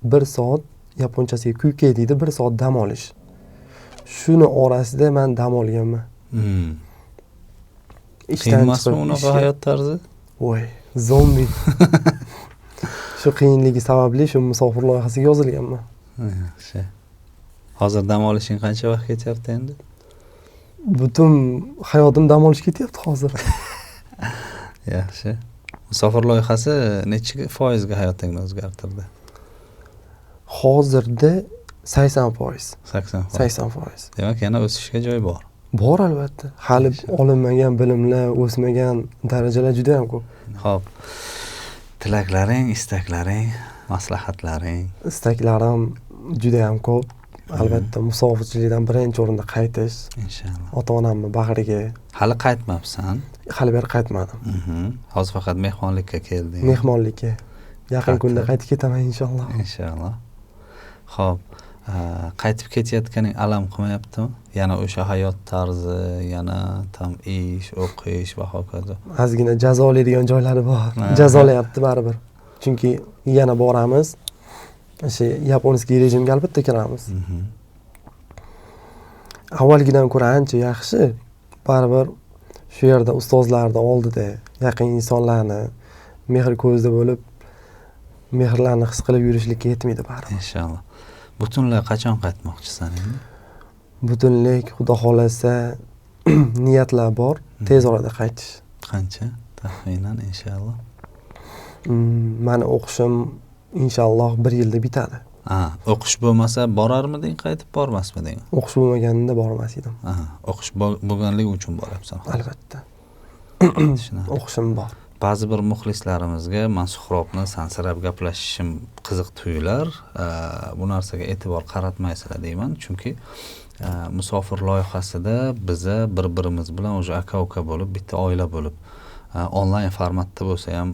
1 soat, yaponchasiga kyukei deydi, 1 soat dam olish. Shuni orasida men dam olganman. Ishdan emasmi unaqa hayot tarzi? Voy, zombi. Shu qiyinligi sababli shu musofir loyihasiga yozilganman. Yaxshi. Hozir dam olishing qancha vaqt ketyapti endi? Butun hayotim dam olish ketyapti hozir. Yaxshi. Musofir loyihasi necha foizga hayotingni o'zgartirdi? Hozirda 80%. 80%. 80%. Demak, yana o'sishga joy bor. Bor albatta. Hali olinmagan bilimlar, o'smagan darajalar juda ham ko'p. Xo'p. Tilaklaring, istaklaring, maslahatlaring. Istaklarim juda ham ko'p. Albatta musofirchilikdan birinchi o'rinda qaytish. Inshaalloh. Ota-onamni bag'riga. Hali qaytmabsan? Hali beri qaytmadim. Hozir faqat mehmonlikka kelding. Mehmonlikka. Yaqin kunda qaytib ketaman inshaalloh. Inshaalloh. Xo'p, qaytib ketayotganing alam qilmayaptimi? Yana o'sha hayot tarzi, yana tam ish, o'qish va hokazo. Ozgina jazolaydigan joylari bor. Jazolayapti baribir. Chunki yana boramiz. O'sha yaponskiy rejimga albatta kiramiz. Avvalgidan ko'ra ancha yaxshi. Baribir shu yerda ustozlarni oldida yaqin insonlarni mehr ko'zida bo'lib, mehrlarni his qilib yurishlikka yetmaydi baribir. Inshaalloh. Butunlay qachon qaytmoqchisan endi? Butunlay Xudo xolasa niyatlar bor, tez orada qaytish. Qancha taxminan inshaalloh? Mani o'qishim inshaalloh 1 yilda bitadi. O'qish bo'lmasa borarmiding, qaytib bormasmiding? O'qish bo'lmaganida bormas edim. O'qish bo'lganligi uchun boryapsan hozir. Albatta. O'qishim bor. Ba'zi bir muxlislarimizga man Suhrobni sansirab gaplashishim qiziq tuyular. Bu narsaga e'tibor qaratmaysizlar deyman, chunki musofir loyihasida biza bir-birimiz bilan o'sha aka-uka bo'lib, bitta oila bo'lib, onlayn formatda bo'lsa ham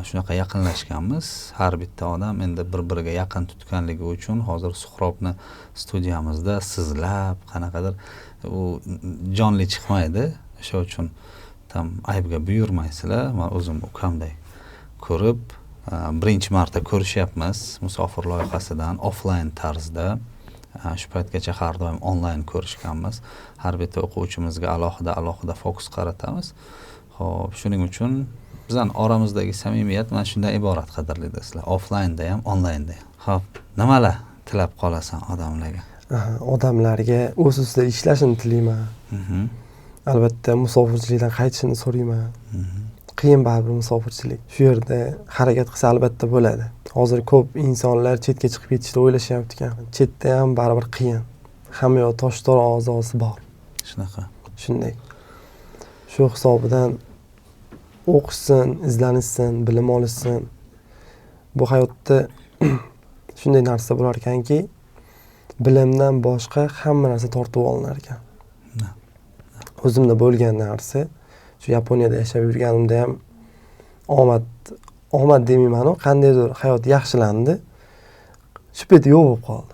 shunaqa yaqinlashganmiz. Har bitta odam endi bir-biriga yaqin tutganligi uchun hozir Suhrobni studiyamizda sizlab qanaqadir u jonli chiqmaydi. O'sha uchun tam aybga buyurmaysizlar. Men o'zim ukamday ko'rib, birinchi marta ko'rishyapmiz musofir loyihasidan offline tarzda. Shu paytgacha har doim onlayn ko'rishganmiz. Har bitta o'quvchimizga alohida alohida fokus qaratamiz. Xo'p, shuning uchun bizning oramizdagi samimiyat mana shundan iborat, qadrli do'stlar. Offlaynda ham, onlaynda ham. Xo'p, nimalar tilab qolasan odamlarga? Odamlarga o'z ustida ishlashini tilayman. Albatta musofirchilikdan qaytishini so'rayman. Qiyin baribir musofirchilik. Shu yerda harakat qilsa albatta bo'ladi. Hozir ko'p insonlar chetga chiqib ketishni o'ylashyapti ekan. Chetda ham baribir qiyin. Hamma yoq tosh-tor ozosi bor. Shunaqa. Shunday. Shu hisobidan o'qishsin, izlanishsin, bilim olishsin. Bu hayotda shunday narsa bo'lar ekanki, bilimdan boshqa hamma narsa tortib olinar ekan. O'zimda bo'lgan narsa, shu Yaponiyada yashab yurganimda ham omad demayman-u, qandaydir hayot yaxshilandi. Shu payt yo'q bo'lib qoldi.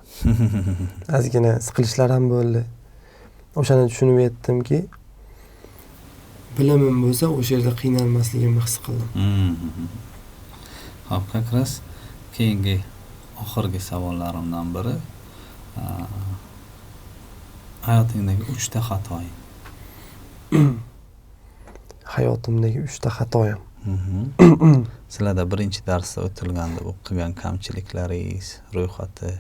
Ozgina siqilishlar ham bo'ldi. O'shani tushunib yetdimki, bilimim bo'lsa o'sha yerda qiynalmasligimni his qildim. Xo'p, как раз keyingi oxirgi savollarimdan biri, hayotingdagi 3 ta xatoying. Hayotimdagi 3 ta xatoyim. Sizlarda birinchi darsda o'tilganda o'qigan kamchiliklaringiz ro'yxati,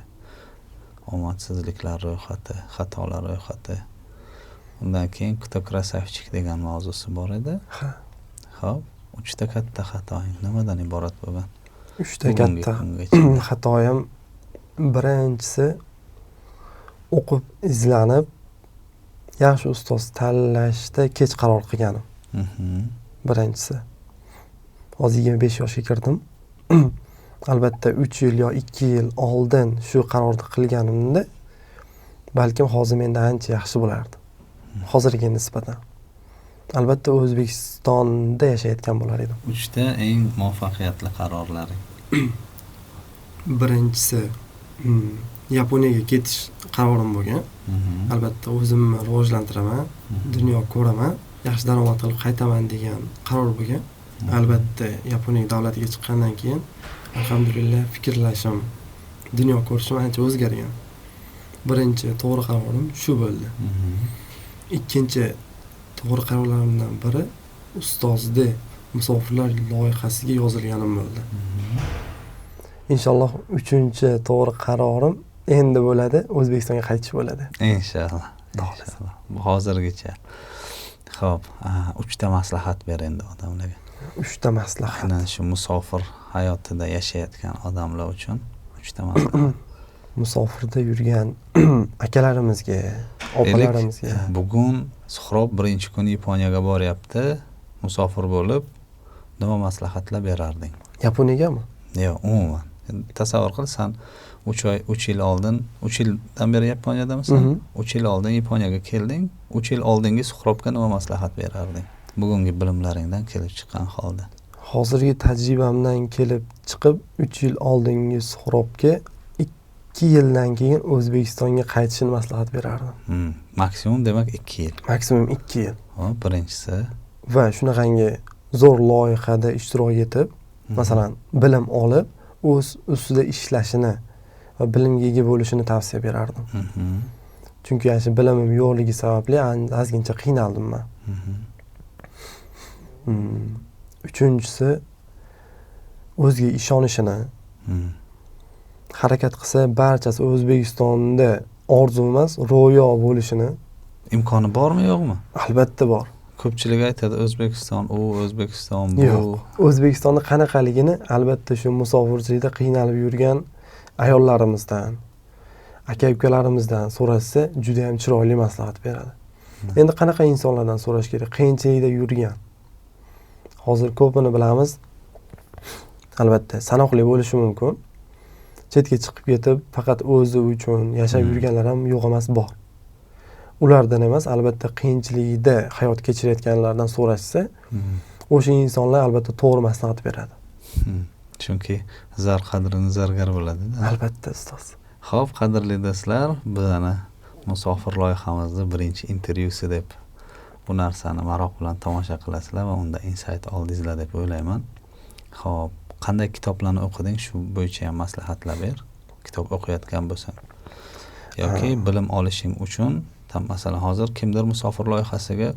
omadsizliklar ro'yxati, xatolar ro'yxati. Undan keyin "Кто красавчик" degan mavzusi bor edi. Ha. Xo'p, 3 ta katta xatoying nimadan iborat bo'lgan? 3 ta katta xatoyim, birinchisi o'qib izlanib yaxshi ustoz tanlashda kech qaror qilganim. Birinchisi. Hozir 25 yoshga kirdim. Albatta 3 yil yo 2 yil oldin shu qarorni qilganimda balkim hozir menda ancha yaxshi bo'lardi. Hozirga nisbatan. Albatta O'zbekistonda yashayotgan bo'lar edim. 3 ta eng muvaffaqiyatli qarorlaring. Birinchisi Yaponiyaga ketish qarorim bo'lgan. Albatta o'zimni rivojlantiraman, dunyo ko'raman, yaxshi daromad qilib qaytaman degan qaror bo'lgan. Albatta Yaponiya davlatiga chiqqandan keyin alhamdulillah fikrlashim, dunyo ko'rishim ancha o'zgargan. Birinchi to'g'ri qarorim shu bo'ldi. Ikkinchi To'g'ri qarorlarimdan biri ustozda musofirlar loyihasiga yozilganim bo'ldi. Inshaalloh uchinchi to'g'ri qarorim endi bo'ladi, O'zbekistonga qaytish bo'ladi. Inshaalloh. Inshaalloh. Bu hozirgacha. Xo'p, uchta maslahat ber endi odamlarga. Uchta maslahat. Aynan shu musofir hayotida yashayotgan odamlar uchun uchta maslahat. Musofirda yurgan akalarimizga, opalarimizga. Bugun Suhrob birinchi kun Yaponiyaga boryapti, musofir bo'lib, nima maslahatlar berarding? Yaponiyagami? Yo'q, umuman. Tasavvur qil, sen 3 oy, 3 yil oldin, 3 yildan beri Yaponiyadamisan? 3 yil oldin Yaponiyaga kelding. 3 yil oldingi Suhrobga nima maslahat berarding? Bugungi bilimlaringdan kelib chiqqan holda. Hozirgi tajribamdan kelib chiqib, 3 yil oldingi Suhrobga 2 yildan keyin O'zbekistonga qaytishini maslahat berardim. Maksimum demak 2 yil. Maksimum 2 yil. Hop, birinchisi. Va shunaqangi zo'r loyihada ishtirok etib, masalan, bilim olib, o'z ustida ishlashini va bilimga ega bo'lishini tavsiya berardim. Chunki ana shu bilimim yo'qligi sababli ozgincha qiynaldim men. Uchinchisi, o'ziga ishonishini, harakat qilsa barchasi O'zbekistonda orzu emas, ro'yo bo'lishini. Imkoni bormi, yo'qmi? Albatta bor. Ko'pchilik aytadi O'zbekiston u, O'zbekiston bu. Yo'q. O'zbekistonni qanaqaligini albatta shu musofirchilikda qiynalib yurgan ayollarimizdan, aka ukalarimizdan so'rashsa juda ham chiroyli maslahat beradi. Endi qanaqa insonlardan so'rash kerak? Qiyinchilikda yurgan. Hozir ko'pini bilamiz. Albatta sanoqli bo'lishi mumkin. Chetga chiqib ketib faqat o'zi uchun yashab yurganlar ham yo'q emas, bor. Ulardan emas, albatta qiyinchilikda hayot kechirayotganlardan so'rashsa, o'sha insonlar albatta to'g'ri maslahat beradi. Chunki zar qadrini zargar biladi-da. Albatta, ustoz. Xo'p, qadrli do'stlar, bizani musofir loyihamizda birinchi intervyusi deb bu narsani maroq bilan tomosha qilasizlar va unda insight oldingizlar deb o'ylayman. Xo'p, qanday kitoblarni o'qiding, shu bo'yicha ham maslahatlar ber. Kitob o'qiyotgan bo'lsang yoki bilim olishing uchun, masalan, hozir kimdir musofir loyihasiga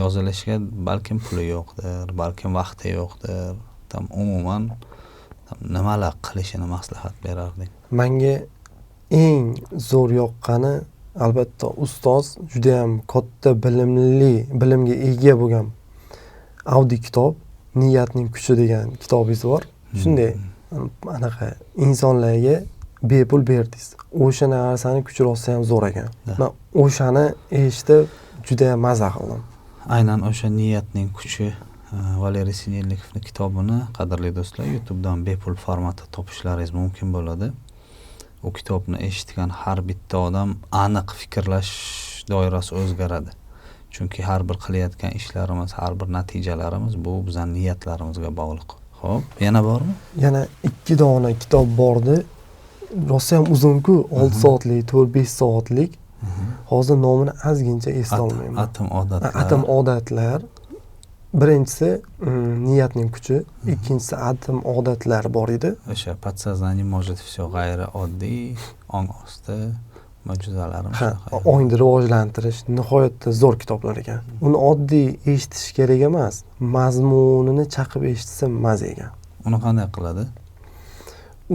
yozilishga balkim puli yo'qdir, balkim vaqti yo'qdir. Umuman nimalar qilishini maslahat berarding? Menga eng zo'r yoqqani albatta ustoz juda ham katta bilimga ega bo'lgan audio kitob Niyatning kuchi degan kitobingiz bor. Shunday anaqa insonlarga bepul berdingiz. O'sha narsani kuchi rosa ham zo'r ekan. Men o'shani eshitib juda ham maza qildim. Aynan o'sha Niyatning kuchi Valeriy Sinelnikovning kitobini, qadrli do'stlar, YouTube'dan bepul formatda topishlaringiz mumkin bo'ladi. U kitobni eshitgan har bitta odam aniq fikrlash doirasi o'zgaradi. Chunki har bir qilayotgan ishlarimiz, har bir natijalarimiz bu bizning niyatlarimizga bog'liq. Xo'p, yana bormi? Yana 2 dona kitob bordi. Rosa ham uzun-ku, 6 soatlik, 4-5 soatlik. Hozir nomini ozgincha eslolmayman. Atom odatlar. Atom odatlar. Birinchisi niyatning kuchi, ikkinchisi atom odatlar bor edi. O'sha подсознание может всё, g'ayrioddiy ong osti mo'jizalari. Ha, ongni rivojlantirish nihoyatda zo'r kitoblar ekan. Uni oddiy eshitish kerak emas, mazmunini chaqib eshitsa maza ekan. Uni qanday qiladi?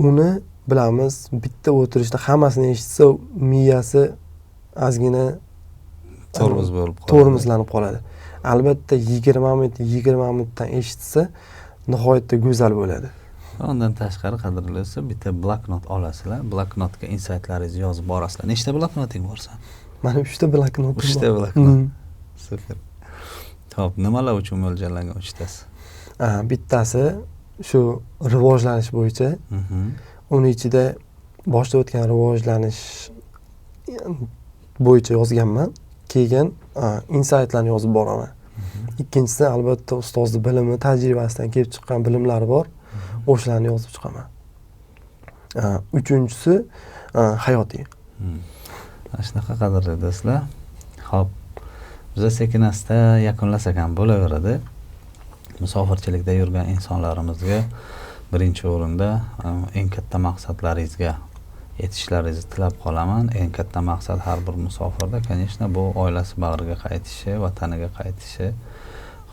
Uni bilamiz, bitta o'tirishda hammasini eshitsa miyasi ozgina tormoz bo'lib qoladi. Tormozlanib qoladi. Albatta 20 minut, 20 minutdan eshitsa nihoyatda go'zal bo'ladi. Undan tashqari, qadrli do'stlar, bitta bloknot olasizlar. Bloknotga insaytlaringizni yozib borasizlar. Nechta bloknoting bor san? Mani 3 ta bloknotim bor. 3 ta bloknot. Super. Xo'p, nimalar uchun mo'ljallangan uchtasi? Bittasi shu rivojlanish bo'yicha. Uni ichida boshda o'tgan rivojlanish bo'yicha yozganman. Keyin insaytlarni yozib boraman. Ikkinchisi albatta ustozni bilimi, tajribasidan kelib chiqqan bilimlari bor. O'shalarni yozib chiqaman. Uchinchisi hayotiy. Mana shunaqa qadrli do'stlar. Xo'p, biz sekin-asta yakunlasak ham bo'laveradi. Musofirchilikda yurgan insonlarimizga birinchi o'rinda eng katta maqsadlaringizga Yetishlaringizni tilab qolaman. Eng katta maqsad har bir musofirda, конечно, bu oilasi bag'riga qaytishi, vataniga qaytishi.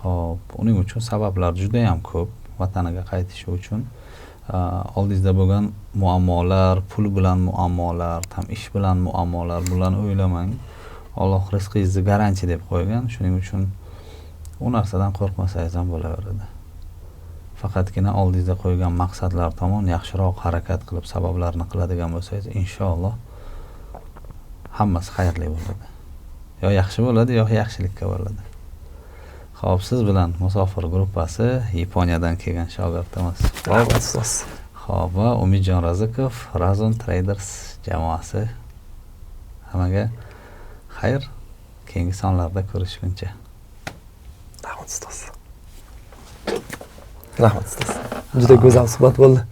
Xo'p, uning uchun sabablar judayam ko'p vataniga qaytishi uchun. Oldingizda bo'lgan muammolar, pul bilan muammolar, там ish bilan muammolar, bularni o'ylamang. Alloh rizqingizni garanti deb qo'ygan, shuning uchun u narsadan qo'rqmasangiz ham bo'laveradi. Faqatgina oldingizda qo'ygan maqsadlar tomon yaxshiroq harakat qilib, sabablarni qiladigan bo'lsangiz, inshaalloh hammasi xayrli bo'ladi. Yo yaxshi bo'ladi, yo yaxshilikka bo'ladi. Xo'p, siz bilan musofir gruppasi, Yaponiyadan kelgan shogirdimiz. Rahmat, ustoz. Xo'p, va Umidjon Razikov, Razon Traders jamoasi. Hammaga xayr, keyingi sonlarda ko'rishguncha. Rahmat, ustoz. Rahmat, ustoz. Juda go'zal suhbat bo'ldi.